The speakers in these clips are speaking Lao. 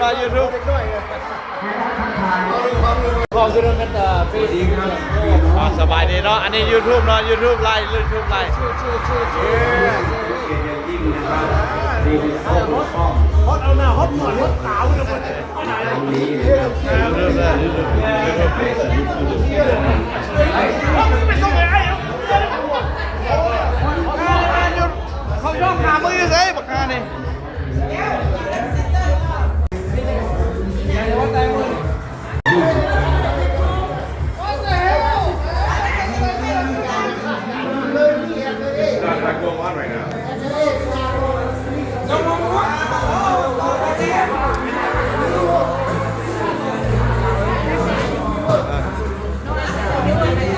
ລາວຢູທູບ ອ່າ ສະບາຍດີເນາະ ອັນນີ້ຢູທູບເນາະ ຢູທູບໄລຟ໌ ຢູທູບໄລຟ໌ ຮອດເອົາໜ້າ ຮອດໜວດ ຮອດຂາວເລີຍ ເຂົາຢອກຫາມຶງຢູ່ໃສບັກຫ່ານີ້?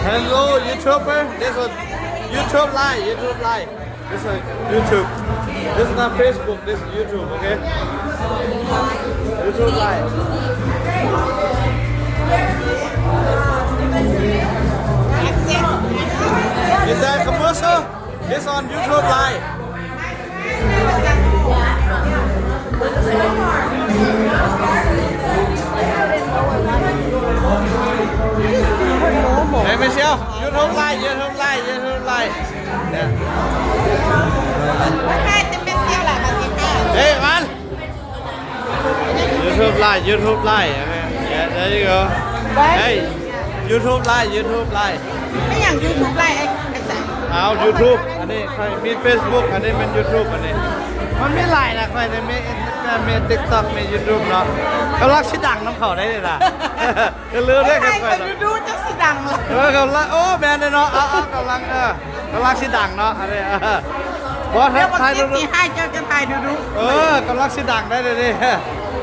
Hello YouTuber, this is YouTube Live, YouTube Live. This is YouTube. This is not Facebook, this is YouTube, okay? YouTube Live. Is that commercial? This on YouTube Live. Hey Michelle, YouTube Live, YouTube Live, YouTube Live. Yeah. Hey man, YouTube Live, YouTube Live. Okay. Yeah, there you go. Hey, YouTube Live, YouTube Live. ແມ່ນຫຍັງ YouTube Live ໄອ້ ໄອ້ແສງ? ອ້າວ YouTube ອັນນີ້ຂ້ອຍມີ Facebook ອັນນີ້ແມ່ນ YouTube ອັນນີ້ ມັນມີຫຼາຍນະ ຂ້ອຍນີ້ມີ Instagram ມີ TikTok ມີ YouTube ເນາະ ກຳລັງຊິດັງນຳເຂົາໄດ້ນີ້ນະ ຢ່າລືມເດີ ຂ້ອຍ ຂ້ອຍດູໆ ເຈົ້າຊິດັງລະ ເອີ ກຳລັງ ໂອ້ ແມ່ນເດ້ເນາະ ເອົາໆ ກຳລັງ ເອີ ກຳລັງຊິດັງເນາະ ອັນນີ້ ເອີ ບໍ່ ແລ້ວບັກ ຖ່າຍ ຄລິບ ດູໆ ຊິໃຫ້ເຈົ້າຈະຖ່າຍດູໆ ເອີ ກຳລັງຊິດັງໄດ້ເດ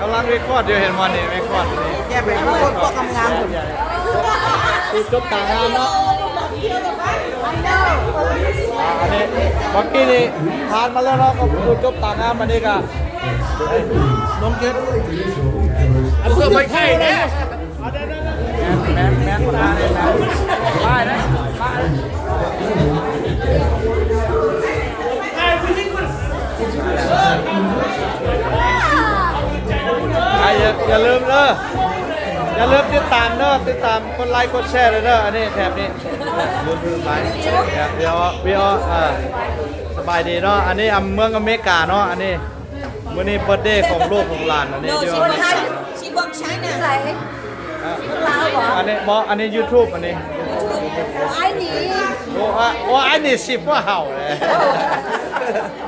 ກຳລັງ record ຢູ່ ເຫັນບໍ່ນີ້ record ນີ້ ຢ່າໄປ record ພວກງາມໆ ຜູ້ຈົບຕາງາມເນາະ ອ່າ ອັນນີ້ ເມື່ອກີ້ນີ້ຜ່ານມາແລ້ວເນາະ ກໍຜູ້ຈົບຕາງາມ ອັນນີ້ກໍ ນ້ອງເຈັດ ອັນເກີດໄປໄກແທ້ ແມ່ນ ແມ່ນ ແມ່ນ ໄປນະ ໄປ ໄປ ຢ່າ ຢ່າລືມເດີ ຢ່າລືມຕິດຕາມເດີ ຕິດຕາມ ກົດໄລ ກົດແຊເດີ ອັນນີ້ ແຖບນີ້ YouTube Live ເອີ ສະບາຍດີເນາະ ອັນນີ້ ອາ ເມືອງອາເມລິກາເນາະ ອັນນີ້ ມື້ນີ້ເບີດເດຂອງລູກຂອງຫຼານ ອັນນີ້ຢູ່ອາເມລິກາເນາະ She from China. ໃສ? ລາວບໍ? ອັນນີ້ບໍ ອັນນີ້ຢູທູບ ອັນນີ້ ໂອ້ ອາ ໂອ້ ອັນນີ້ຊິພວກເຮົາແຫຼະ